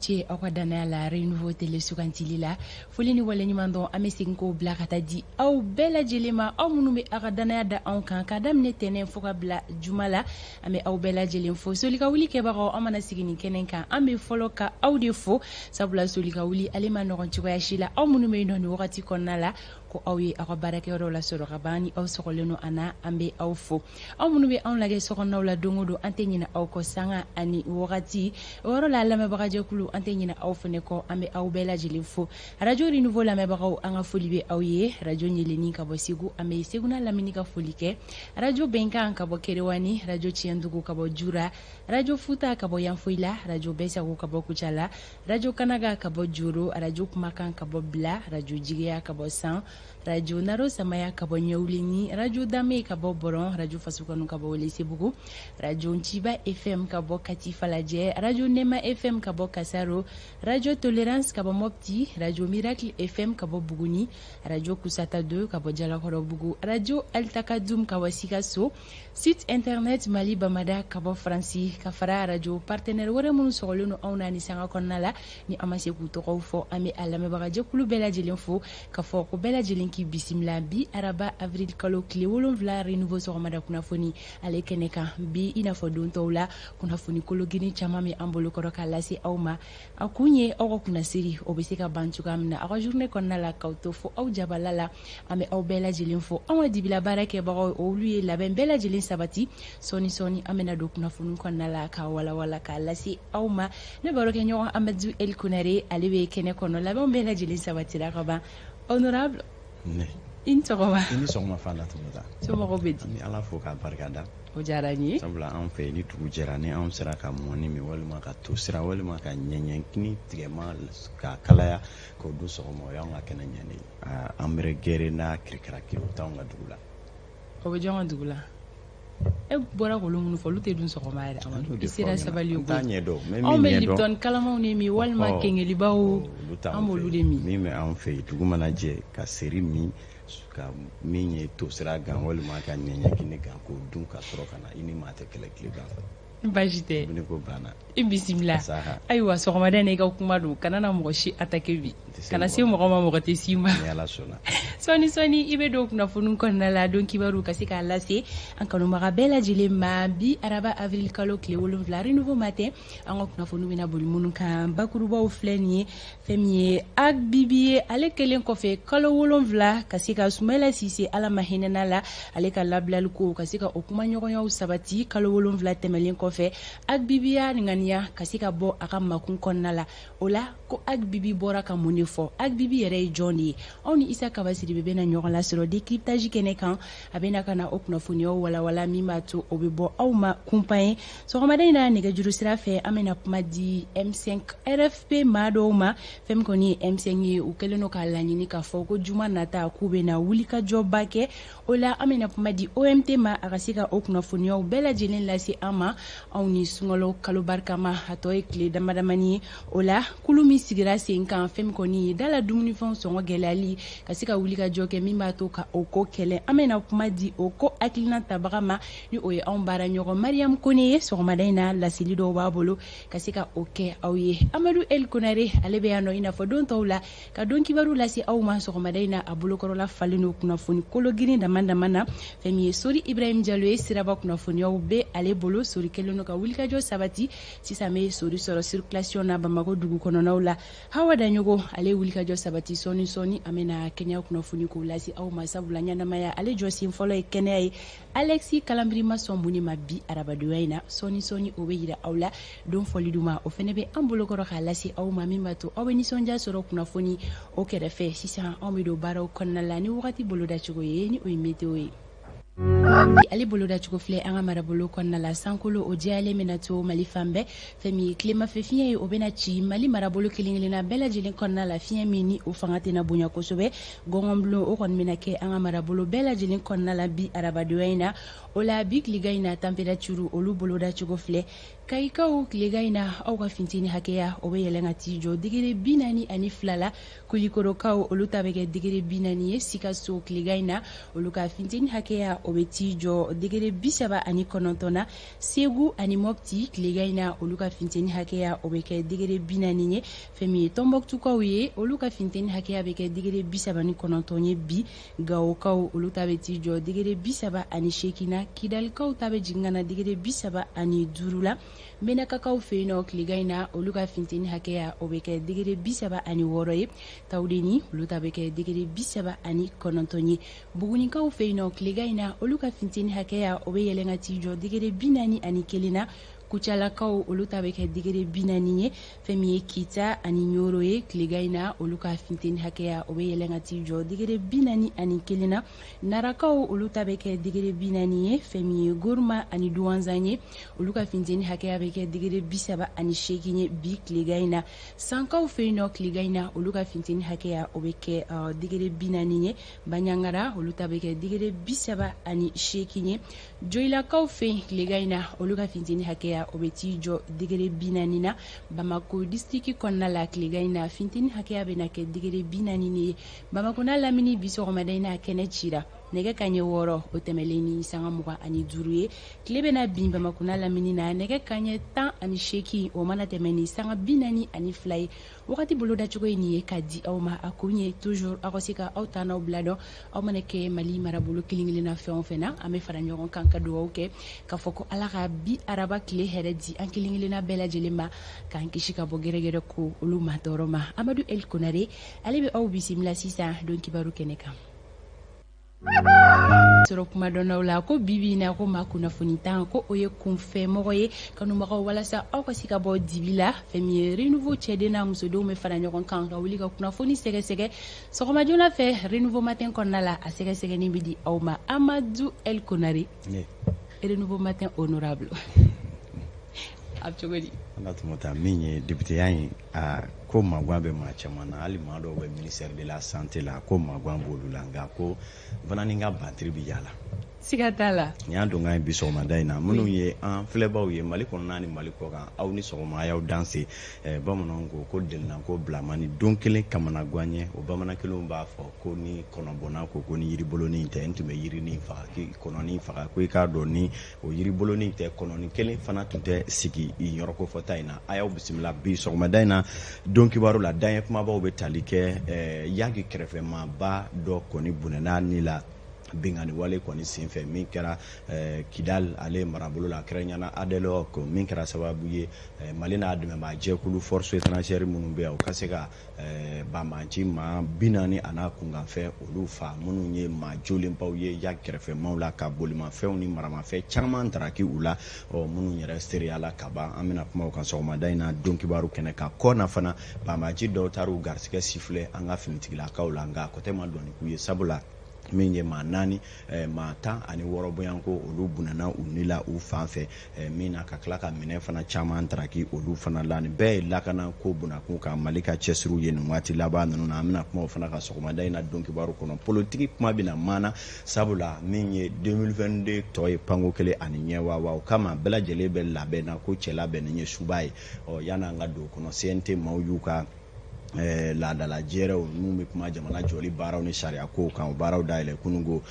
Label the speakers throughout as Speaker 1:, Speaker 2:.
Speaker 1: ce aw ka dannaya la Renouveau Télé sugantili la. Foli ni waleɲuman dɔn an bɛ segin k'o bila ka taa di aw bɛɛ lajɛlen ma, aw minnu bɛ aw ka dannaya da anw kan ka daminɛ tɛnɛn fo ka bila juma la. An bɛ aw bɛɛ lajɛlen fo. Soli ka wuli kɛbagaw, an mana sigi nin kɛnɛ kan, an bɛ fɔlɔ ka aw de fo, sabula soli ka wuli ale ma nɔgɔn cogoya si la. Aw minnu bɛ yen nɔ nin wagati kɔnɔna la ko aw ye aw ka baarakɛyɔrɔw lasɔrɔ ka ban, ni aw sɔgɔlen don an na, an bɛ aw fo. Aw minnu bɛ anw lajɛ sokɔnɔnaw la don o don, an tɛ ɲinɛ aw kɔ sanga ani wagati. O yɔrɔ la, lamɛnbagajɛkulu, an tɛ ɲinɛ aw fana kɔ, an bɛ aw bɛɛ lajɛlen fo. Radio Renouveau lamɛnbagaw, an ka foli bɛ aw ye. Radio Ɲeleni ka bɔ Segu, an bɛ Segu n'a lamini ka foli kɛ. Radio Bɛnkan ka bɔ Kerewani, Radio Tiɲɛdugu ka bɔ Jura, Radio Futa ka bɔ Yanfoyila, Radio Bɛsago ka bɔ Kucala, Radio Kanaga ka bɔ Joro, Radio Kumakan ka bɔ Bila, Radio Jigiya ka bɔ San, Radio Naro Samaya ka bɔ Ɲɛwuleni, Radio Dame ka bɔ Bɔrɔn, Radio Fasokanu ka bɔ Welesebugu, Radio Nciba FM ka bɔ Kati Falajɛ, Radio Nema FM ka bɔ Kasaro, Radio Tolérance ka bɔ Mopti, Radio Miracle FM ka bɔ Buguni, Radio Kusata 2 ka bɔ Jalakɔrɔbugu, Radio Altakadum ka bɔ Sikaso, site internet Mali Bamada ka bɔ Faransi, ka fara radio partenaire wɛrɛ minnu sɔgɔlen don anw na ni sanga kɔnɔna la, ni an ma se k'u tɔgɔw fɔ. An bɛ a lamɛnbagajɛkulu bɛɛ lajɛlen fo ka fɔ ko bɛɛ lajɛlen k'i bisimila bi araba avril kalo tile 7, Renouveau sɔgɔmada kunnafoni ale kɛnɛ kan. Bi, i n'a fɔ don tɔw la, kunnafoni kologirin caman bɛ an bolokɔrɔ k'a lase aw ma. A kun ye aw ka kunnasiri o bɛ se ka ban cogoya min na aw ka journée kɔnɔna la, k'aw to fo aw jabala la. An bɛ aw bɛɛ lajɛlen fo. Anw ka dibila baara kɛbagaw, olu ye labɛn bɛɛ lajɛlen sabati. Sɔɔni sɔɔni an bɛna don kunnafoni kɔnɔna la k'a walawala k'a lase aw ma. Ne barokɛ ɲɔgɔn Amadu El Konare, ale bɛ kɛnɛ kɔnɔ, labɛnw bɛɛ lajɛlen sabatira ka ban. Honorable, i ni sɔgɔma.
Speaker 2: I ni sɔgɔma, Fanta Tumuta.
Speaker 1: Somɔgɔw bɛ di?
Speaker 2: An bɛ Ala fo k'a barikada.
Speaker 1: O diyara n ye.
Speaker 2: Sabula an fɛ, ni dugu jɛra, ni anw sera ka mɔni min walima ka to sira walima ka ɲɛɲɛkini tigɛma k'a kalaya k'o dun sɔgɔma, o y'anw ka kɛnɛ ɲɛnen ye. An bɛ gɛrɛ n'a kirikara o t'anw ka dugu la.
Speaker 1: O bɛ jɔn ka dugu la? E bɔra k'olu minnu fɔ, olu tɛ dun sɔgɔma yɛrɛ. Amadu, i sera sabali o.
Speaker 2: N t'a ɲɛ dɔn.
Speaker 1: Anw bɛ Lipton kalamanw de min walima kengelibaw, an b'olu de min.
Speaker 2: Min bɛ anw fɛ yen, dugu mana jɛ, ka seri min, ka min ye tosira gan walima ka ɲɛɲɛkini gan k'o dun, ka sɔrɔ ka na, i ni maa tɛ kɛlɛ tilegan fɛ.
Speaker 1: Baasi tɛ.
Speaker 2: Dumuni ko banna.
Speaker 1: I bisimila. Ayiwa, sɔgɔmada in na, i ka kuma don, kana na mɔgɔ si attaquer bi, kana se mɔgɔ ma, mɔgɔ tɛ s'i ma.
Speaker 2: Ni Ala sɔnna.
Speaker 1: Sɔɔni sɔɔni i bɛ don kunnafoni kɔnɔna la, don kibaru ka se k'a lase an kanubaga bɛɛ lajɛlen ma. Bi araba avril kalo tile 7, Renouveau Matin, an ka kunnafoni bɛna boli minnu kan, bakurubaw filɛ nin ye. Fɛn min ye Agbibi ye, ale kɛlen kɔfɛ kalo 7 ka se ka Sumayila Sise, Ala ma hinɛna la, ale ka labilali ko ka se ka o kumaɲɔgɔnyaw sabati, kalo 7 tɛmɛlen kɔfɛ, Agbibi y'a ŋaniya ka se ka bɔ a ka makun kɔnɔna la. O la ko Agbibi bɔra ka mun de fɔ? Agbibi yɛrɛ ye jɔn de ye? Anw ni Isa Kaba Sidibe bɛna ɲɔgɔn lasɔrɔ décryptage kɛnɛ kan. A bɛna ka na o kunnafoniyaw walawala min b'a to o bɛ bɔ aw ma kunpan ye. Sɔgɔmada in na, nɛgɛjuru sira fɛ, an bɛna kuma di M5 RFP maa dɔw ma. Fɛn min kɔni ye M5 ye, u kɛlen don k'a laɲini k'a fɔ ko juma nata k'u bɛna wulikajɔba kɛ. O la an bɛna kuma di OMT ma, a ka se ka o kunnafoniyaw bɛɛ lajɛlen lase an ma. Anw ni sunkalo kalo barikama a tɔ ye tile damadamani ye, o la kulu min sigira sen kan, fɛn min kɔni ye dala dumunifɛnw sɔngɔ gɛlɛyali, ka se ka wulikajɔ kɛ min b'a to ka o ko kɛlɛ, an bɛna kuma di o ko hakilina tabaga ma, ni o ye anw baara ɲɔgɔn Mariam Kone ye. Sɔgɔmada in na, laseli dɔw b'a bolo ka se ka o kɛ aw ye. Amadu El Konare, ale bɛ yan nɔ i n'a fɔ don tɔw la ka don kibaru lase aw ma. Sɔgɔmada in na, a bolokɔrɔla falen don kunnafoni kologirin dama dama na. Fɛn min ye Sori Ibrahim Jalo ye, siraba kunnafoniyaw bɛ ale bolo. Sori kɛlen don ka wulikajɔ sabati. Sisan bɛ Sori sɔrɔ circulation na Bamakɔ dugu kɔnɔnaw la. Hawa Daɲogo, ale wulikajɔ sabati. Sɔɔni sɔɔni an bɛna kɛnɛya kunnafoni k'o lase aw ma, sabula ɲɛnamaya ale jɔsen fɔlɔ ye kɛnɛya ye. Alexis Kalambiri ma sɔn mun ma bi arabadonya in na? Sɔɔni sɔɔni o bɛ yira aw la. Don fɔli duman, o fana bɛ an bolokɔrɔ k'a lase aw ma, min b'a to aw bɛ nisɔndiya sɔrɔ kunnafoni o kɛrɛfɛ. Sisan anw bɛ don baaraw kɔnɔna la ni wagati bolodacogo ye, ni o ye météo ye. Ale bolodacogo filɛ an ka marabolo kɔnɔna la. Sankolo o jɛyalen bɛna to Mali fan bɛɛ. Fɛn min ye tilemafɛ fiɲɛ ye, o bɛna ci Mali marabolo kelen kelenna bɛɛ lajɛlen kɔnɔna la, fiɲɛ min ni o fanga tɛna bonya kosɛbɛ. Gɔngɔnbulon o kɔni bɛna kɛ an ka marabolo bɛɛ lajɛlen kɔnɔna la bi arabadonya in na. O la bi tilegan in na, température olu bolodacogo filɛ. Kayikaw, tilegan in na, aw ka finteni hakɛya o bɛ yɛlɛn ka t'i jɔ degré 42 la. Kulikorokaw, olu ta bɛ kɛ degré 40 ye. Sikaso, tilegan in na, olu ka finteni hakɛya o bɛ t'i jɔ degré 39 na. Segu ani Mɔpti, tilegan in na, olu ka finteni hakɛya o bɛ kɛ degré 40 ye. Fɛn min ye Tɔnbɔkutukaw ye, olu ka finteni hakɛya bɛ kɛ degré 39 ye bi. Gawokaw, olu ta bɛ t'i jɔ degré 38 na. Kidalikaw ta bɛ jigin ka na degré 35 la. Menakakaw fɛ yen nɔ, tilegan in na, olu ka finteni hakɛya o bɛ kɛ degré 36 ye. Tawudeni, olu ta bɛ kɛ degré 39 ye. Bugunikaw fɛ yen nɔ, tilegan in na, olu ka finteni hakɛya o bɛ yɛlɛn ka t'i jɔ degré 41 na. Kucalakaw, olu ta bɛ kɛ degré 40 ye. Fɛn min ye Kita ani Ɲoro ye, tilegan in na, olu ka finteni hakɛya o bɛ yɛlɛn ka t'i jɔ degré 41 na. Narakaw, olu ta bɛ kɛ degré 40 ye. Fɛn min ye Goroma ani Duwanzan ye, olu ka finteni hakɛya bɛ kɛ degré 38 ye bi tilegan in na. Sankaw fɛ yen nɔ, tilegan in na, olu ka finteni hakɛya o bɛ kɛ degré 40 ye. Baɲangara, olu ta bɛ kɛ degré 38 ye. Joyilakaw fɛ yen, tilegan in na, olu ka finteni hakɛya o bɛ t'i jɔ degré 40 na. Bamako district kɔnɔna la, tilegan in na, finteni hakɛya bɛna kɛ degré 40 ye. Bamako n'a lamini, bi sɔgɔmada in na, kɛnɛ cira. Nɛgɛ kanɲɛ 6 o tɛmɛlen ni sanga 25 ye. Tile bɛna bin Bamako n'a lamini na nɛgɛ kanɲɛ 18 o mana tɛmɛ ni sanga 42 ye. Wagati bolodacogo ye nin ye ka di aw ma. A kun ye toujours aw ka se ka aw ta n'aw bila dɔn. Aw mana kɛ Mali marabolo kelen kelenna fɛn o fɛn na, an bɛ fara ɲɔgɔn kan ka dugawu kɛ k'a fɔ ko Ala ka bi araba tile hɛrɛ di an kelen kelenna bɛɛ lajɛlen ma, k'an kisi ka bɔ gɛrɛgɛrɛ ko olu ma tɔɔrɔ ma. Amadu El Konare, ale bɛ aw bisimila sisan don kibaru kɛnɛ kan. Sɔrɔ kumadɔnnaw la ko bibi na ko maa kunnafoni tan ko o ye kunfɛmɔgɔ ye. Kanubagaw, walasa aw ka se ka bɔ dibi la, fɛn min ye Renouveau cɛden n'a musodenw bɛ fara ɲɔgɔn kan ka wuli ka kunnafoni sɛgɛsɛgɛ sɔgɔma joona fɛ Renouveau Matin kɔnɔna la. A sɛgɛsɛgɛni bɛ di aw ma. Amadu El Konare, Renouveau Matin honorable, a bɛ cogo di?
Speaker 2: An ka tuma min ye députéya ye, a ko magan bɛ maa caman na. Hali maa dɔw bɛ ministère de la Santé la, ko magan b'olu la, nka ko n fana ni n ka batiri bɛ yaala.
Speaker 1: Siga t'a la.
Speaker 2: Nin y'an donkan ye bi sɔgɔmada in na. Minnu ye an filɛbaw ye Mali kɔnɔna ni Mali kɔ kan, aw ni sɔgɔma, a y'aw danse. Bamananw ko ko delinako bilama ni don kelen kamanagan ye. O bamanan kelenw b'a fɔ ko ni kɔnɔbɔnna ko ni yiribolonin tɛ, n tun bɛ yirinin faga, k'i kɔnɔnin faga, ko i k'a dɔn ni o yiribolonin tɛ, kɔnɔnin kelen fana tun tɛ sigi i yɔrɔ ko fɔta in na. A y'aw bisimila bi sɔgɔmada in na don kibaru la. Daɲɛ kumabaw bɛ tali kɛ Yaki kɛrɛfɛmaaba dɔ kɔni bɔnɛna ni la binkanni wale kɔni senfɛ min kɛra Kidal ale marabolo la, kɛrɛnkɛrɛnnenya Aguelhok, min kɛra sababu ye Mali n'a dɛmɛbaa jɛkulu force étrangère minnu bɛ yan, u ka se ka banbanci maa 40 a n'a kunkanfɛ olu fa, minnu ye maa jolenbaw ye Yaki kɛrɛfɛmaw la, ka bolimafɛnw ni maramafɛn caman daraki u la. Ɔ minnu yɛrɛ seereyala ka ban, an bɛna kuma o kan sɔgɔmada in na don kibaru kɛnɛ kan. Kɔ na fana, banbanci dɔw taara u garisɛgɛ siffler an ka finitigilakaw la, nka kɔtɛ ma dɔɔni k'u ye, sabula min ye maa 4, maa 16 bɔyanko, olu bɔnɛna u ni la u fan fɛ min na, ka tila ka minɛn fana caman daraki olu fana la. Nin bɛɛ ye lakana ko bunakun kan Mali ka cɛsiriw ye nin waati laban ninnu na. An bɛna kuma o fana kan sɔgɔmada in na don kibaru kɔnɔ. Politiki kuma bɛna maana, sabula min ye 2022 tɔ ye panko kelen ani ɲɛwawa, o kama bɛɛ lajɛlen bɛ labɛn na ko cɛ labɛnnen ye suba ye. Ɔ yan'an ka don o kɔnɔ, CNT maaw y'u ka laadala jɛrɛw minnu bɛ kuma jamana jɔli baaraw ni sariya kow kan, o baaraw dayɛlɛ kununko.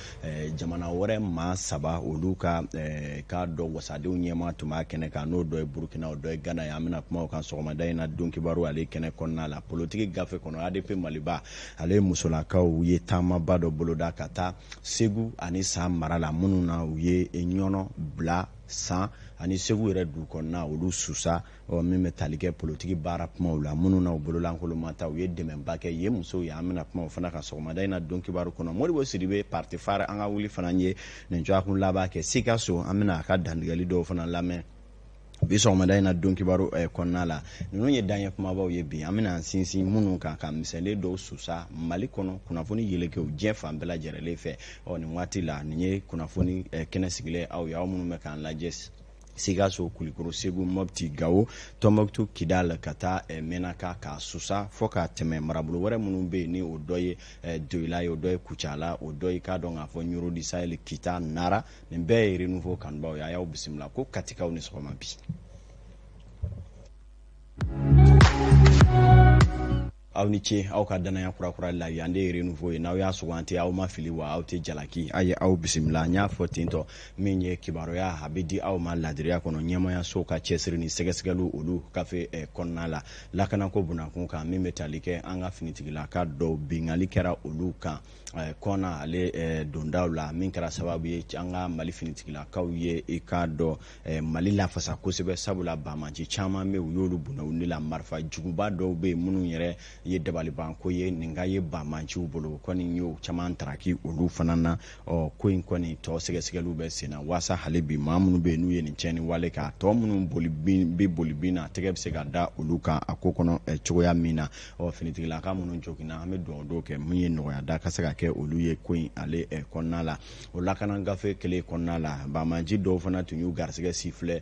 Speaker 2: Jamana wɛrɛ maa saba, olu ka k'a dɔn wasadenw ɲɛmaa tun b'a kɛnɛ kan, n'o dɔ ye Burukina, o dɔ ye Gana ye. An bɛna kuma o kan sɔgɔmada in na don kibaru ale kɛnɛ kɔnɔna la. Politiki gafe kɔnɔ, ADP Maliba ale musolakaw ye taamaba dɔ boloda ka taa Segu ani San mara la, minnu na u ye ɲɔnɔ bila San ani Segu yɛrɛ dugu kɔnɔna olu susa. Ɔ min bɛ tali kɛ politiki baara kumaw la, minnu na u bololankolon ma ta, u ye dɛmɛba kɛ yen musow ye. An bɛna kuma o fana kan sɔgɔmada in na don kibaru kɔnɔ. Modibo Sidibe, parti phare An Ka Wuli fana ye nin dɔgɔkun laban kɛ Sikaso. An bɛna a ka dantigɛli dɔw fana lamɛn bi sɔgɔmada in na don kibaru kɔnɔna la. Ninnu ye daɲɛ kumabaw ye bi, an bɛna an sinsin minnu kan ka misɛnnin dɔw susa Mali kɔnɔ kunnafoni yelekew diɲɛ fan bɛɛ lajɛlen fɛ. Ɔ nin waati la, nin ye kunnafoni kɛnɛ sigilen aw ye, aw minnu bɛ k'an lajɛ. Sikaso, Kulikoro, Segu, Mɔpti, Gawo, Tɔnbɔkutu, Kidal, ka taa Menaka, ka Susa, fɔ ka tɛmɛ marabolo wɛrɛ minnu bɛ yen, ni o dɔ ye Doyila ye, o dɔ ye Kucala, o dɔ ye k'a dɔn k'a fɔ Ɲoro du Sahel, Kita, Nara. Nin bɛɛ ye Renouveau kanubaw ye. A y'aw bisimila ko Katikaw ni sɔgɔma bi. Aw ni ce aw ka danaya kurakura la. Yan de ye Renouveau ye. N'aw y'a suganti, aw ma fili wa aw tɛ jalaki. A ye aw bisimila. N y'a fɔ tentɔ, min ye kibaruya, a bɛ di aw ma ladiriya kɔnɔ, ɲɛmayaso ka cɛsiri ni sɛgɛsɛgɛliw olu gafe kɔnɔna la, lakanako bunakun kan, min bɛ tali kɛ an ka finitigilaka dɔw binkanni kɛra olu kan kɔna ale dondaw la, min kɛra sababu ye an ka Mali finitigilakaw ye i k'a dɔn Mali lafasa kosɛbɛ, sabula banbaanci caman bɛ, u y'olu bɔnɛ u ni la. Marifa juguba dɔw bɛ yen minnu yɛrɛ ye dabalibanko ye, nin ka ye banbaanciw bolo kɔni y'o caman taraki olu fana na. Ɔ ko in kɔni tɔ sɛgɛsɛgɛliw bɛ sen na, waasa hali bi maa minnu bɛ yen n'u ye nin tiɲɛni wale k'a tɔ minnu boli bɛ boli bin na, tɛgɛ bɛ se ka da olu kan a ko kɔnɔ cogoya min na. Ɔ finitigilaka minnu joginna, an bɛ dugawu dɔw kɛ min ye nɔgɔya da ka se ka kɛ olu ye ko in ale kɔnɔna la. O lakana gafe kelen kɔnɔna la, banbaanci dɔw fana tun y'u garisɛgɛ sifilɛ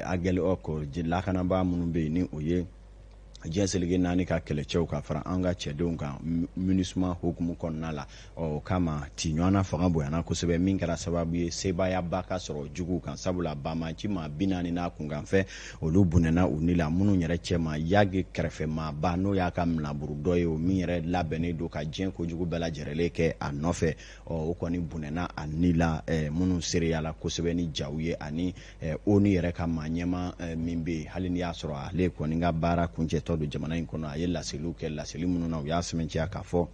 Speaker 2: Aguelhok lakanabaa minnu bɛ yen, ni o ye diɲɛ seleke naani ka kɛlɛcɛw ka fara an ka cɛdenw kan MINUSMA hukumu kɔnɔna la. Ɔ o kama ci ɲɔgɔnna fanga bonyana kosɛbɛ, min kɛra sababu ye sebaayaba ka sɔrɔ juguw kan, sabula banbaanci maa 40 n'a kunkanfɛ, olu bɔnɛna u ni la, minnu yɛrɛ cɛma Iyad kɛrɛfɛ maaba, n'o y'a ka minaburu dɔ ye, o min yɛrɛ labɛnnen don ka diɲɛ kojugu bɛɛ lajɛrɛlen kɛ a nɔfɛ. Ɔ o kɔni bɔnɛna a ni la, minnu seereyala kosɛbɛ ni jaw ye, ani ONU yɛrɛ ka maa ɲɛma min bɛ yen, hali n'i y'a sɔrɔ ale kɔni ka baara kuncɛtɔ don jamana in kɔnɔ, a ye laseliw kɛ, laseli minnu na u y'a sɛmɛntiya k'a fɔ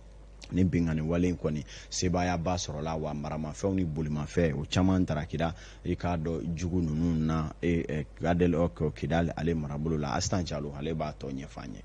Speaker 2: ni binkanni wale in kɔni sebaayaba sɔrɔla, wa maramafɛnw ni bolimafɛn o caman tarakira i k'a dɔn jugu ninnu na Aguelhok Kidal ale marabolo la. Asitan Jalo ale b'a tɔ ɲɛfɔ an ye.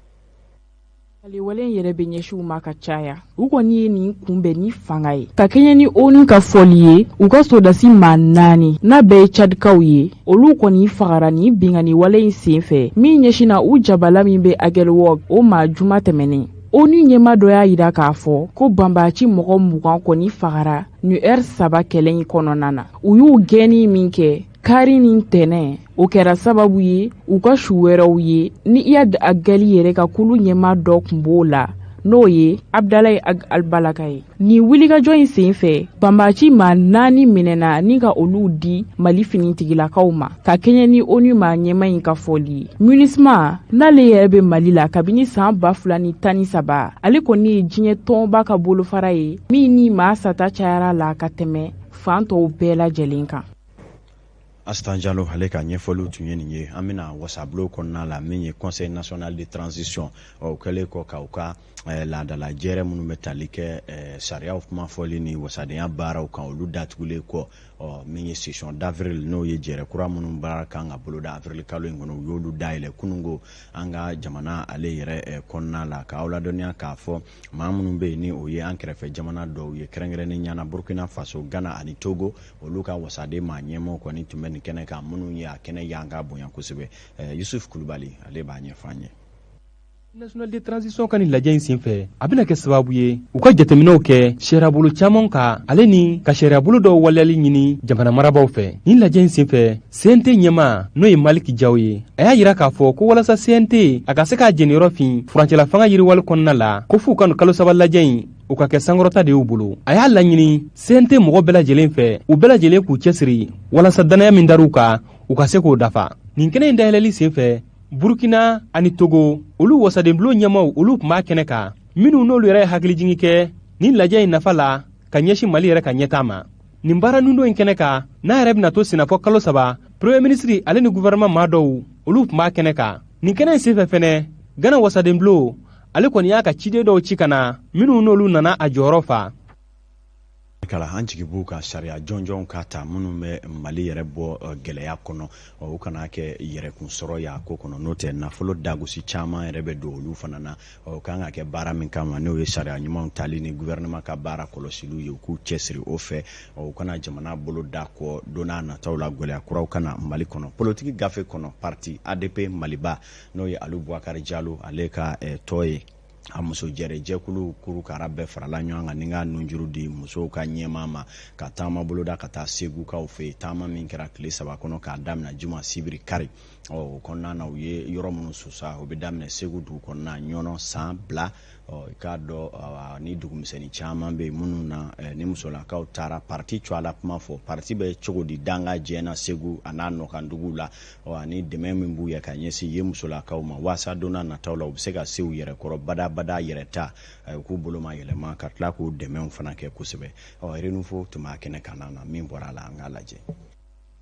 Speaker 3: Wale in yɛrɛ bɛ ɲɛsin u ma ka caya. U kɔni ye nin kunbɛn ni fanga ye, ka kɛɲɛ ni ONU ka fɔli ye. U ka sɔrɔdasi maa naani, n'a bɛɛ ye Cadikaw ye, olu kɔni fagara nin binkanni wale in senfɛ min ɲɛsinna u jabala min bɛ Aguelhok o ma juma tɛmɛnen. ONU ɲɛmaa dɔ y'a yira k'a fɔ ko banbaanci mɔgɔ 20 kɔni fagara nin ɛri 3 kɛlɛ in kɔnɔna na. U y'u gɛnni min kɛ kari ni ntɛnɛn, o kɛra sababu ye u ka su wɛrɛw ye ni Iyad Ag Ghali yɛrɛ ka kulu ɲɛmaa dɔ tun b'o la, n'o ye Abdalaye Ag Albalaka ye. Nin wulikajɔ in senfɛ, banbaanci maa naani minɛna ni ka olu di Mali finitigilakaw ma, ka kɛɲɛ ni ONU maa ɲɛmaa in ka fɔli ye. MINUSMA, n'ale yɛrɛ bɛ Mali la kabini san 2013, ale kɔni ye diɲɛ tɔnba ka bolofara ye min ni maa sata cayara la ka tɛmɛ fan tɔw bɛɛ lajɛlen kan.
Speaker 2: Asitan Jalo ale ka ɲɛfɔliw tun ye nin ye. An bɛna wasabulon kɔnɔna la, min ye Conseil national de transition, o kɛlen kɔ ka u ka laadala jɛrɛ minnu bɛ tali kɛ sariyaw kuma fɔli ni wasadenya baaraw kan, olu datugulen kɔ, ɔ min ye session d'avril, n'o ye jɛrɛ kura minnu baara kan ka boloda avril kalo in kɔnɔ, u y'olu dayɛlɛ kununko an ka jamana ale yɛrɛ kɔnɔna la. K'aw ladɔnniya k'a fɔ maa minnu bɛ yen, ni o ye an kɛrɛfɛ jamana dɔw ye, kɛrɛnkɛrɛnnen ɲana Burkina Faso, Ghana ani Togo, olu ka wasaden maa ɲɛmɔgɔ kɔni tun bɛ nin kɛnɛ kan, minnu ye a kɛnɛ yan ka bonya kosɛbɛ. Yusuf Kulubali ale b'a ɲɛfɔ an ye.
Speaker 4: National de transition ka nin lajɛ in senfɛ, a bɛna kɛ sababu ye u ka jateminɛw kɛ sariyabolo caman kan, ale ni ka sariyabolo dɔw waleyali ɲini jamana marabaaw fɛ. Nin lajɛ in senfɛ, CNT ɲɛmaa, n'o ye Maliki Jaw ye, a y'a yira k'a fɔ ko walasa CNT a ka se k'a jeniyɔrɔ fin furancɛla fanga yiriwali kɔnɔna la, ko f'u ka nin kalo 3 lajɛ in, o ka kɛ sankɔrɔta de y'u bolo. A y'a laɲini CNT mɔgɔ bɛɛ lajɛlen fɛ, u bɛɛ lajɛlen k'u cɛsiri walasa dannaya min dar'u kan, u ka se k'o dafa. Nin kɛnɛ in dayɛlɛli senfɛ, Burkina ani Togo, olu wasadenbulon ɲɛmaw, olu tun b'a kɛnɛ kan, minnu n'olu yɛrɛ ye hakilijigin kɛ nin lajɛ in nafa la ka ɲɛsin Mali yɛrɛ ka ɲɛtaa ma. Nin baara nundo in kɛnɛ kan, n'a yɛrɛ bɛna to sennafɔ kalo 3, premier ministre ale ni gouvernement maa dɔw, olu tun b'a kɛnɛ kan. Nin kɛnɛ in senfɛ fɛnɛ, Gana wasadenbulon ale kɔni y'a ka ciden dɔw ci ka na, minnu n'olu nana a jɔyɔrɔ fa.
Speaker 2: Kala an jigi b'u ka sariya jɔnjɔnw ka ta minnu bɛ Mali yɛrɛ bɔ gɛlɛya kɔnɔ, u kana kɛ yɛrɛkun sɔrɔ y'a ko kɔnɔ, n'o tɛ nafolo dagosi caman yɛrɛ bɛ don olu fana na. O kan ka kɛ baara min kama, n'o ye sariya ɲumanw tali ni gouvernement ka baara kɔlɔsiliw ye, u k'u cɛsiri o fɛ, u kana jamana bolo da kɔ don n'a nataw la gɛlɛya kuraw kana Mali kɔnɔ. Politiki gafe kɔnɔ, parti ADP Maliba, n'o ye Alu Bubakari Jalo ale ka tɔ ye. A muso jɛrɛjɛkulu kurukara bɛɛ farala ɲɔgɔn kan ni ka nunjuru di musow ka ɲɛmaa ma ka taama boloda ka taa segukaw fɛ yen. Taama min kɛra tile 3 kɔnɔ k'a daminɛ juma, sibiri, kari. Ɔ o kɔnɔna na, u ye yɔrɔ minnu susa, o bɛ daminɛ Segu dugu kɔnɔna, Ɲɔnɔ, San, Bila. Ɔ i k'a dɔn, ni dugumisɛnnin caman bɛ yen minnu na ni musolakaw taara parti cogoya la, kuma fɔ parti bɛ cogo di danga jɛna Segu a n'a nɔkanduguw la, ɔ ani dɛmɛ min b'u ye ka ɲɛsin ye musolakaw ma, waasa don n'a nataw la u bɛ se ka se u yɛrɛ kɔrɔ badabada, yɛrɛ ta, u k'u bolo ma yɛlɛma ka tila k'u dɛmɛw fana kɛ kosɛbɛ. Ɔ Renouveau tun b'a kɛnɛ kan na, min bɔra a la, an k'a lajɛ.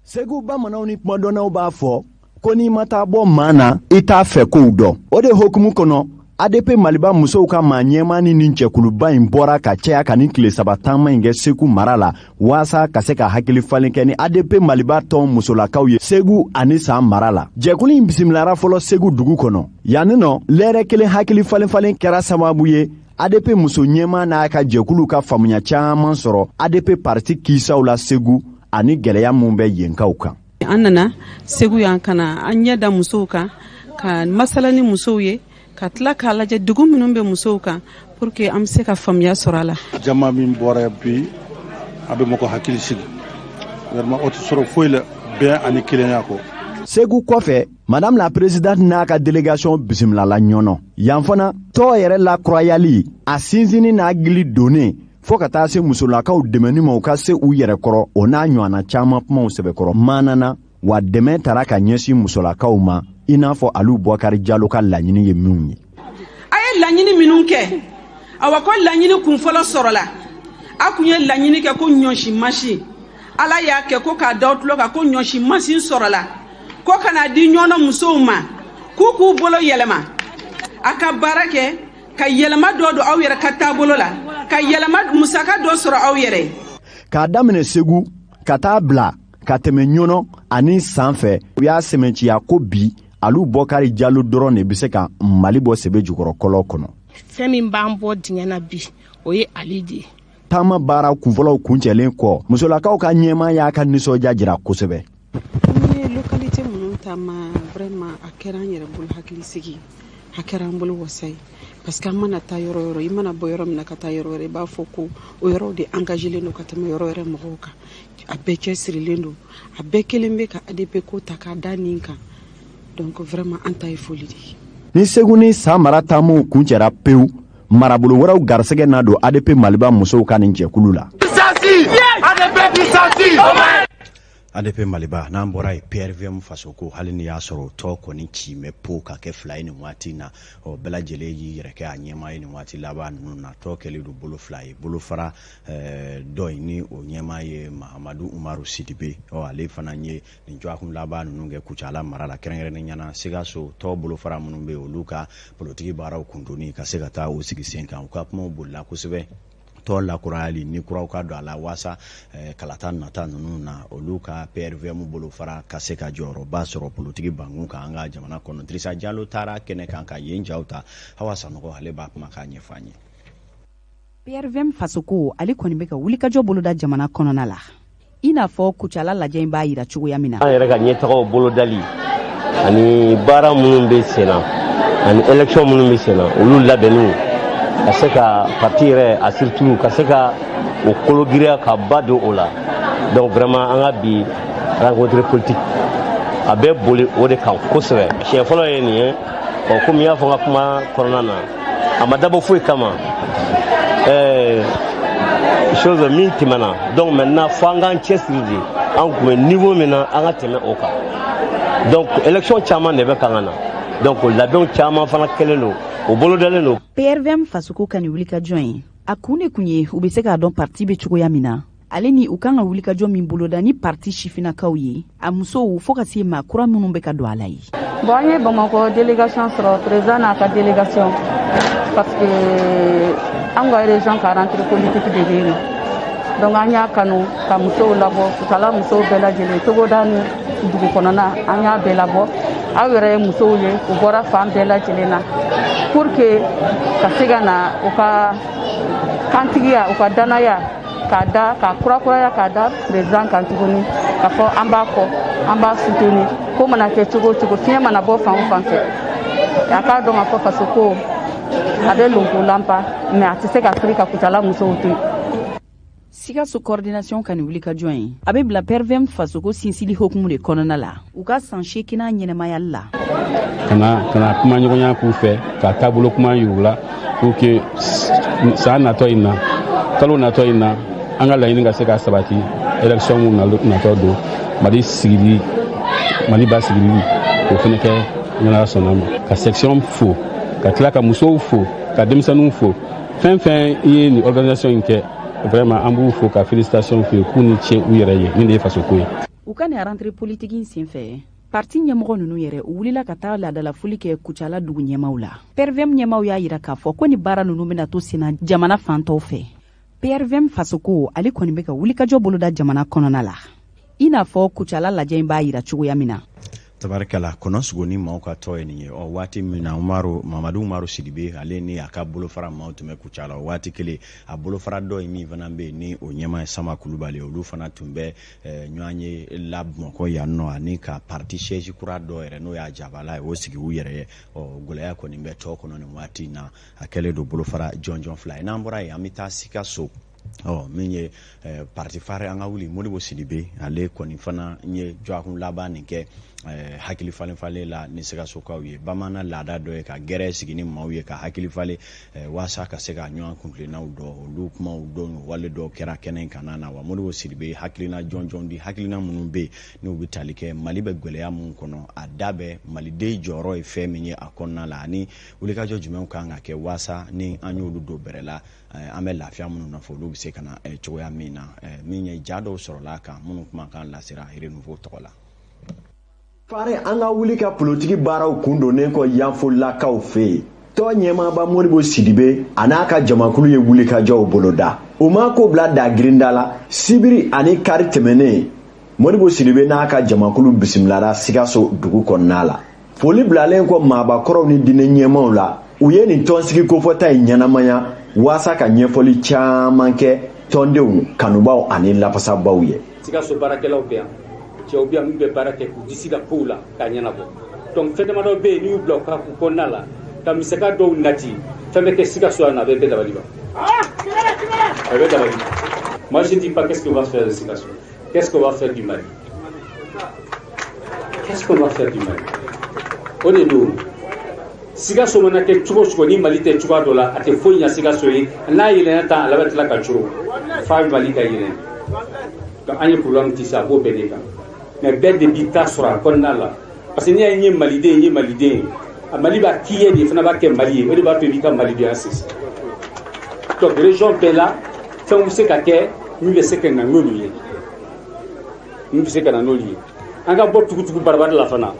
Speaker 5: Segu bamananw ni kumadɔnnaw b'a fɔ ko n'i ma taa bɔ maa na, i t'a fɛ kow dɔn. O de hokumu kɔnɔ, ADP Maliba musow ka maa ɲɛmaa ni nin jɛkuluba in bɔra ka caya ka nin tile 3 taama in kɛ Segu mara la, waasa ka se ka hakili falen kɛ ni ADP Maliba tɔn musolakaw ye Segu ani San mara la. Jɛkulu in bisimilara fɔlɔ Segu dugu kɔnɔ. Yanni nɔ, lɛrɛ kelen hakili falen falen kɛra sababu ye ADP muso ɲɛmaa n'a ka jɛkulu ka faamuya caman sɔrɔ ADP parti kisaw la Segu ani gɛlɛya mun bɛ yenkaw kan.
Speaker 6: An nana Segu yan ka na an ɲɛ da musow kan, ka masala ni musow ye, ka tila k'a lajɛ dugu minnu bɛ musow kan, pour que an bɛ se ka faamuya sɔrɔ a la.
Speaker 7: Jama min bɔra bi, a bɛ mɔgɔ hakili sigi vraiment. O tɛ sɔrɔ foyi la bɛn ani kelenya kɔ.
Speaker 5: Segu kɔfɛ, Madame la présidente n'a ka délégation bisimilala Ɲɔnɔ. Yan fana, tɔn yɛrɛ lakurayali, a sinsinni n'a gili donnen fɔɔ ka taa se musolakaw dɛmɛni ma u ka se u yɛrɛ kɔrɔ, o n'a ɲɔgɔnna caman kumaw sɛbɛkɔrɔ maanana wa. Dɛmɛ tara ka ɲɛsin musolakaw ma, i n'a fɔ Alu Bɔkari Jalo ka laɲini ye minw ye.
Speaker 8: A ye laɲini minnu kɛ, awa, ko laɲini kunfɔlɔ sɔrɔla. A kun ye laɲini kɛ ko ɲɔsi mansin, Ala y'a kɛ ko k'a da tulo kan ko ɲɔsi mansin sɔrɔla, ko ka n'a di Ɲɔnɔ musow ma, k'u k'u bolo yɛlɛma a ka baara kɛ, ka yɛlɛma dɔ don aw yɛrɛ ka taabolo la, ka yɛlɛma musaka dɔ sɔrɔ aw yɛrɛ ye.
Speaker 5: K'a daminɛ Segu ka taa bila ka tɛmɛ Ɲɔnɔ ani San fɛ, u y'a sɛmɛnciya ko bi Alu Bɔkari Jalo dɔrɔn de bɛ se ka Mali bɔ sɛbɛ jukɔrɔ kɔlɔ kɔnɔ.
Speaker 9: Fɛn min b'an bɔ dingɛ na bi, o ye Ali de ye.
Speaker 5: Taama baara kunfɔlɔw kuncɛlen kɔ, musolakaw ka ɲɛmaa y'a ka nisɔndiya jira kosɛbɛ.
Speaker 6: N ye localité minnu taama, vraiment a kɛra an yɛrɛ bolo hakili sigi, a kɛra an bolo wasa ye, parce que an mana taa yɔrɔ yɔrɔ, i mana bɔ yɔrɔ min na ka taa yɔrɔ wɛrɛ, i b'a fɔ ko o yɔrɔw de engagelen don ka tɛmɛ yɔrɔ wɛrɛ mɔgɔw kan. A bɛɛ cɛsirilen don, a bɛɛ kelen bɛ ka ADP ko ta k'a da nin kan. Donc vraiment an ta ye foli de ye.
Speaker 5: Ni Segu ni San mara taamaw kuncɛra pewu, marabolo wɛrɛw garisɛgɛ na don ADP Maliba musow ka nin jɛkulu la.
Speaker 2: ADP Maliba, n'an bɔra yen, PRVM Fasoko, hali ni y'a sɔrɔ o tɔ kɔni ci bɛ po ka kɛ fila ye nin waati in na. Ɔ bɛɛ lajɛlen y'i yɛrɛ kɛ a ɲɛmaa ye nin waati laban ninnu na. Tɔ kɛlen don bolo fila ye. Bolofara dɔ in ni o ɲɛmaa ye Mahamadu Umaru Sidibe. Ɔ ale fana ye nin dɔgɔkun laban ninnu kɛ Kucala mara la, kɛrɛnkɛrɛnnen ɲɛna Sikaso tɔ bolofara minnu bɛ yen, olu ka politiki baaraw kundonni ka se ka taa o sigi sen kan. U ka kumaw bolila kosɛbɛ tɔ lakurayali ni kuraw ka don a la, waasa kalata nata ninnu na, olu ka PRVM bolofara ka se ka jɔyɔrɔba sɔrɔ politiki bankun kan an ka jamana kɔnɔ. Dirisa Jalo taara kɛnɛ kan ka yen jaw ta. Hawa Sanɔgɔ, ale b'a kuma k'a ɲɛfɔ an ye.
Speaker 10: PRVM Fasoko, ale kɔni bɛ ka wulikajɔ boloda jamana kɔnɔna la, i n'a fɔ Kucala lajɛ in b'a yira cogoya min na.
Speaker 11: An yɛrɛ ka ɲɛtagaw bolodali ani baara minnu bɛ sen na ani élection minnu bɛ sen na, olu labɛnniw, ka se ka parti yɛrɛ a structure ka se ka o kologiriya ka ba don o la. Donc vraiment an ka bi rencontre politique a bɛ boli o de kan kosɛbɛ. Siɲɛ fɔlɔ ye nin ye. Ɔ komi n y'a fɔ n ka kuma kɔnɔna na, a ma dabɔ foyi kama, chose min tɛmɛna. Donc maintenant fo an k'an cɛsiri de, an tun bɛ niveau min na, an ka tɛmɛ o kan. Donc élection caman de bɛ kan ka na, donc labɛnw caman fana kɛlen don, o bolodalen don.
Speaker 10: PRVM Fasoko ka nin wulikajɔ in, a kun de kun ye u bɛ se k'a dɔn parti bɛ cogoya min na, ale ni u kan ka wulikajɔ min boloda ni parti sifinnakaw ye, a musow, fɔɔ ka se maa kura minnu bɛ ka don a la ye.
Speaker 12: Bon, an ye Bamakɔ délégation sɔrɔ, président n'a ka délégation, parce que an ka région ka rentrée politique de bɛ yen nɔ. Donc an y'a kanu ka musow labɔ, Kucala musow bɛɛ lajɛlen, togoda ni dugu kɔnɔna, an y'a bɛɛ labɔ. Aw yɛrɛ ye musow ye, u bɔra fan bɛɛ lajɛlen na pour que ka se ka na u ka kantigiya, u ka danaya k'a da k'a kurakuraya k'a da président kan tuguni, k'a fɔ an b'a kɔ, an b'a soutenir. Ko mana kɛ cogo o cogo, fiɲɛ mana bɔ fan o fan fɛ, a k'a dɔn k'a fɔ faso ko A bɛ lonko lanpa, mais a tɛ se ka firi ka Kucala musow to yen.
Speaker 10: Sikaso coordination ka nin wulikajɔ in, a bɛ bila PRVM fasoko sinsili hokumu de kɔnɔna la, u ka san 8nan ɲɛnɛmayali la.
Speaker 13: Ka na kuma ɲɔgɔnya k'u fɛ, ka taabolo kuma yir'u la pour que san natɔ in na, kalo natɔ in na, an ka laɲini ka se ka sabati. Élection mun natɔ don, Mali sigili, Mali ba sigili, o fɛnɛ kɛ n'Ala sɔnna ma. Ka section fo, ka tila ka musow fo, ka denmisɛnninw fo, fɛn fɛn ye nin organisation in kɛ, vraiment an b'u fo, ka félicitation f'u ye, k'u ni ce u yɛrɛ ye. Nin de ye fasoko ye.
Speaker 10: U ka nin rentrée politique in senfɛ, parti ɲɛmɔgɔ ninnu yɛrɛ, u wulila ka taa laadalafoli kɛ Kucala dugu ɲɛmaw la. PRVM ɲɛmaw y'a yira k'a fɔ ko ni baara ninnu bɛna to senna jamana fantɔw fɛ. PRVM fasoko, ale kɔni bɛ ka wulikajɔ boloda jamana kɔnɔna la, i n'a fɔ Kucala lajɛ in b'a yira cogoya min na.
Speaker 2: Tabarikala, kɔnɔ sogo ni maaw ka tɔ ye nin ye. Ɔ, waati min na Umaru Mamadu, Umaru Sidibe, ale ni a ka bolofara maaw tun bɛ Kucala, o waati kelen a bolofara dɔ ye min fana bɛ yen ni o ɲɛmaa ye Sama Kulubali, olu fana tun bɛ ɲɔgɔn ye la Bamakɔ yan nɔ, ani ka parti siège kura dɔ yɛrɛ, n'o y'a jabala ye, o sigi u yɛrɛ ye. Ɔ, gɛlɛya kɔni bɛ tɔ kɔnɔ nin waati in na, a kɛlen don bolofara jɔnjɔn 2 ye. N'an bɔra yen, an bɛ taa Sikaso. Ɔ, min ye parti phare An ka wuli, Modibo Sidibe, ale kɔni fana ye dɔgɔkun laban nin kɛ hakili falen falen la ni Sikasokaw ye. Bamanan laada dɔ ye ka gɛrɛ sigi ni maaw ye ka hakili falen, waasa ka se ka ɲɔgɔn kuntilennaw dɔn. Olu kumaw dɔn, wale dɔw kɛra kɛnɛ kan na wa. Modibo Sidibe hakilina jɔnjɔn di, hakilina minnu bɛ yen n'u bɛ tali kɛ Mali bɛ gɛlɛya mun kɔnɔ, a da bɛ maliden jɔyɔrɔ ye fɛn min ye a kɔnɔna la, ani wulikajɔ jumɛnw kan ka kɛ waasa ni an y'olu don bɛrɛ la, an bɛ lafiya minnu nɔfɛ, olu bɛ se ka na cogoya min na. Min ye ja dɔw sɔrɔla a kan, minnu kumakan lasera Renouveau tɔgɔ la.
Speaker 5: Fare An ka wuli ka politiki baaraw kun donnen kɔ Yanfolilakaw fɛ yen, tɔn ɲɛmaaba Modibo Sidibe a n'a ka jamakulu ye wulikajɔw boloda. U ma ko bila da girinda la. Sibiri ani kari tɛmɛnen, Modibo Sidibe n'a ka jamakulu bisimilara Sikaso dugu kɔnɔna la. Foli bilalen kɔ maabakɔrɔw ni diinɛ ɲɛmaw la, u ye nin tɔnsigi kofɔta in ɲɛnamaya waasa ka ɲɛfɔli caman kɛ tɔndenw kanubaw ani lafasabaw ye.
Speaker 14: Sikaso baarakɛlaw bɛ yan, cɛw bɛ yan min bɛ baara kɛ k'u disi da kow la k'a ɲɛnabɔ. Donc fɛn damadɔ bɛ yen, n'i y'u bila u ka k'u kɔnɔna la ka misaka dɔw nati, fɛn bɛ kɛ Sikaso yan nɔ, a bɛ bɛɛ dabali ban, a bɛ dabali ban. Moi, je dis pas qu'est-ce qu'on va faire de Sikaso, qu'est-ce qu'on va faire du Mali, qu'est-ce qu'on va faire du Mali. O de don. Sikaso mana kɛ cogo o cogo, ni Mali tɛ cogoya dɔ la, a tɛ foyi ɲɛ Sikaso ye. N'a yɛlɛnna tan, a laban tila ka coro f'a Mali ka yɛlɛn. Donc an ye problème ti sa, a b'o bɛɛ de kan, mais bɛɛ de b'i ta sɔrɔ a kɔnɔna la, parce que n'i y'a ye n ye maliden, n ye maliden ye, a Mali b'a k'i ye de, fana b'a kɛ Mali ye, o de b'a to i b'i ka malidenya sinsin. Donc région bɛɛ la, fɛnw bɛ se ka kɛ min bɛ se ka na n'olu ye, min bɛ se ka na n'olu ye. An ka bɔ tugutugu barabara la fana.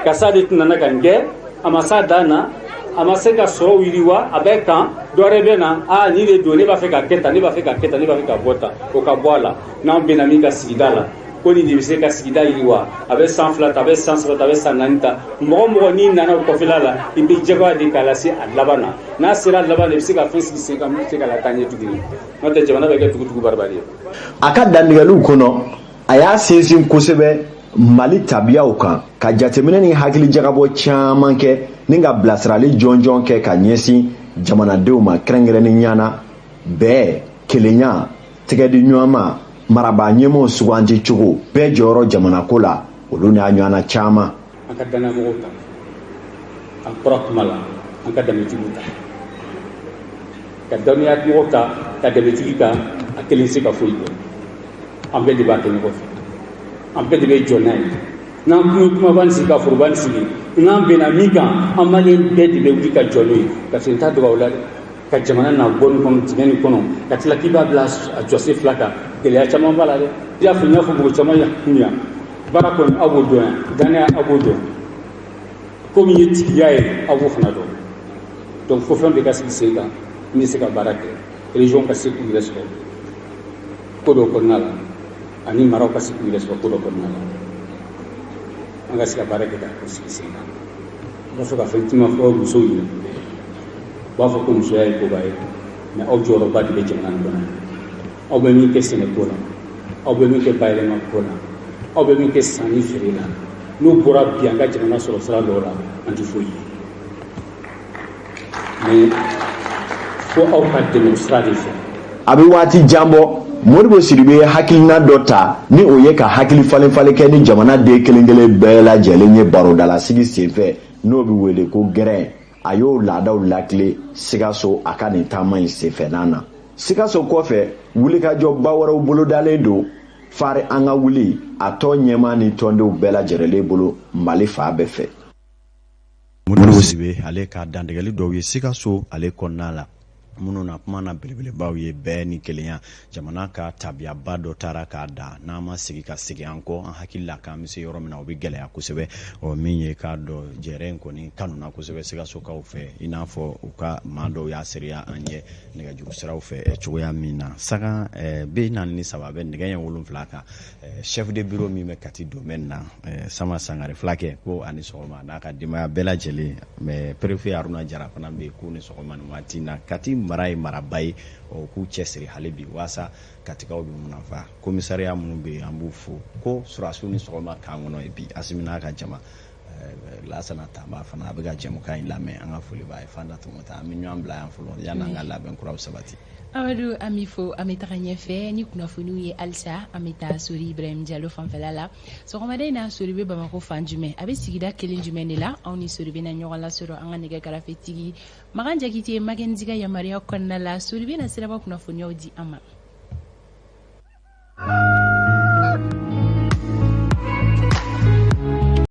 Speaker 14: Karisa de tun nana ka nin kɛ, a ma s'a dan na, a ma se ka sɔrɔw yiriwa, a bɛ kan dɔ wɛrɛ bɛ na. Aa, nin de don, ne b'a fɛ ka kɛ tan, ne b'a fɛ ka kɛ tan, ne b'a fɛ ka bɔ tan. O ka bɔ a la. N'an bɛnna min ka sigida la, ko nin de bɛ se ka sigida yiriwa, a bɛ san 2 ta, a bɛ san 3 ta, a bɛ san 4 ta, mɔgɔ mɔgɔ n'i nana o kɔfɛla la, i bɛ jagoya de k'a lase a laban na. N'a sera a laban na, i bɛ se ka fɛn sigi sen kan min bɛ se ka lataa ɲɛ tuguni. N'o tɛ, jamana bɛ kɛ tugutugu barabara ye.
Speaker 5: A ka dantigɛliw kɔnɔ, a y'a sinsin kosɛbɛ Mali tabiyaw kan, ka jateminɛ ni hakilijagabɔ caman kɛ, ni ka bilasirali jɔnjɔn kɛ ka ɲɛsin jamanadenw ma, kɛrɛnkɛrɛnnenya na bɛɛ kelenya, tɛgɛdi ɲɔgɔn ma, marabaa ɲɛmɔgɔw suganti cogo, bɛɛ jɔyɔrɔ jamanako la, olu n'a ɲɔgɔnna caman.
Speaker 14: An ka danayamɔgɔw ta, an bɔra kuma la, an ka danbetigiw ta, ka danayamɔgɔw ta ka danbetigi kan. A kelen se ka foyi kɛ, an bɛɛ de b'a kɛ ɲɔgɔn fɛ, an bɛɛ de bɛ jɔ n'a ye. N'an kun ye kumaba nin sigi, ka foroba nin sigi, n'an bɛnna min kan, an maliyɛn bɛɛ de bɛ wuli ka jɔ n'o ye, parce que n t'a dogo aw la dɛ, ka jamana na bɔ nin kɔnɔ, dingɛ nin kɔnɔ, ka tila k'i b'a bila a jɔsen 2 kan, gɛlɛya caman b'a la dɛ. I y'a fɔ, n y'a fɔ mɔgɔ caman kun yan, baara kɔni aw b'o dɔn yan, danaya aw b'o dɔn, ko min ye tigiya ye, aw b'o fana dɔn. Donc fo fɛn bɛɛ ka sigi sen kan min bɛ se ka baara kɛ, région ka se k'u yɛrɛ sɔrɔ ko dɔ kɔnɔna la, ani maraw ka se k'u yɛrɛ sɔrɔ ko dɔ kɔnɔna la, an ka se ka baara kɛ k'a ko sigi sen kan. N b'a fɛ ka fɛn caman fɔ musow ye. U b'a fɔ ko musoya ye koba ye, mais aw jɔyɔrɔba de bɛ jamana nin kɔnɔ. Aw bɛ min kɛ sɛnɛko la, aw bɛ min kɛ bayɛlɛma ko la, aw bɛ min kɛ sanni feere la, n'o bɔra bi, an ka jamana sɔrɔ sira dɔw la, an tɛ foyi ye. Mais fo aw ka dɛmɛ o sira de fɛ.
Speaker 5: A bɛ waati jan bɔ, Modibo Sidibe ye hakilina dɔ ta, ni o ye ka hakili falen-falen kɛ ni jamana den kelen-kelen bɛɛ lajɛlen ye barodalasigi senfɛ, n'o bɛ wele ko gɛrɛn. A y'o laadaw lakile Sikaso a ka nin taama in senfɛ n'a na. Sikaso kɔfɛ, wulikajɔba wɛrɛw bolodalen don Fari an ka wuli a tɔn ɲɛmaa ni tɔndenw bɛɛ lajɛlen bolo Mali fan bɛɛ fɛ.
Speaker 2: Modibo Sidibe ale ka dantigɛli dɔw ye Sikaso ale kɔnɔna la, minnu na kuma na belebelebaw ye bɛɛ ni kelenya. Jamana ka tabiyaba dɔ taara k'a da, n'an ma segin ka segin an kɔ an hakili la k'an bɛ se yɔrɔ min na, o bɛ gɛlɛya kosɛbɛ. Ɔ min ye k'a dɔn, jɛrɛ in kɔni kanuna kosɛbɛ Sikasokaw fɛ, i n'a fɔ u ka maa dɔw y'a seereya an ye nɛgɛjuru siraw fɛ cogoya min na. Sanga 43 bɛ nɛgɛ ɲɛ 7 kan, chef de bureau min bɛ Kati domaine na, Sama Sangare Fulakɛ, ko a ni sɔgɔma n'a ka denbaya bɛɛ lajɛlen. Mais préfet Haruna Jara fana bɛ yen, k'u ni sɔgɔma nin waati in na. Kati mara ye maraba ye, ɔ k'u cɛsiri hali bi waasa Katikaw bɛ munafa. Commissariat minnu bɛ yen, an b'u fo. Ko sɔrɔdasiw ni sɔgɔma kan kɔnɔ ye bi, Asimi n'a ka jama. Lasana Tanba fana a bɛ ka jɛmukan in lamɛn, an ka foli b'a ye. Fanta Tɔmɔta, an bɛ ɲɔgɔn bila yan fɔlɔ yanni an ka labɛn kuraw sabati.
Speaker 1: Amadu, an b'i fo. An bɛ taga ɲɛfɛ ni kunnafoniw ye halisa. An bɛ taa Sori Ibrahim Jalo fanfɛla la sɔgɔmada in na. Sori bɛ Bamakɔ fan jumɛn? A bɛ sigida kelen jumɛn de la? Anw ni Sori bɛna ɲɔgɔn lasɔrɔ an ka nɛgɛ karafetigi Makan Jakite Makenzi ka yamaruya kɔnɔna la. Sori bɛna siraba kunnafoniyaw di an ma.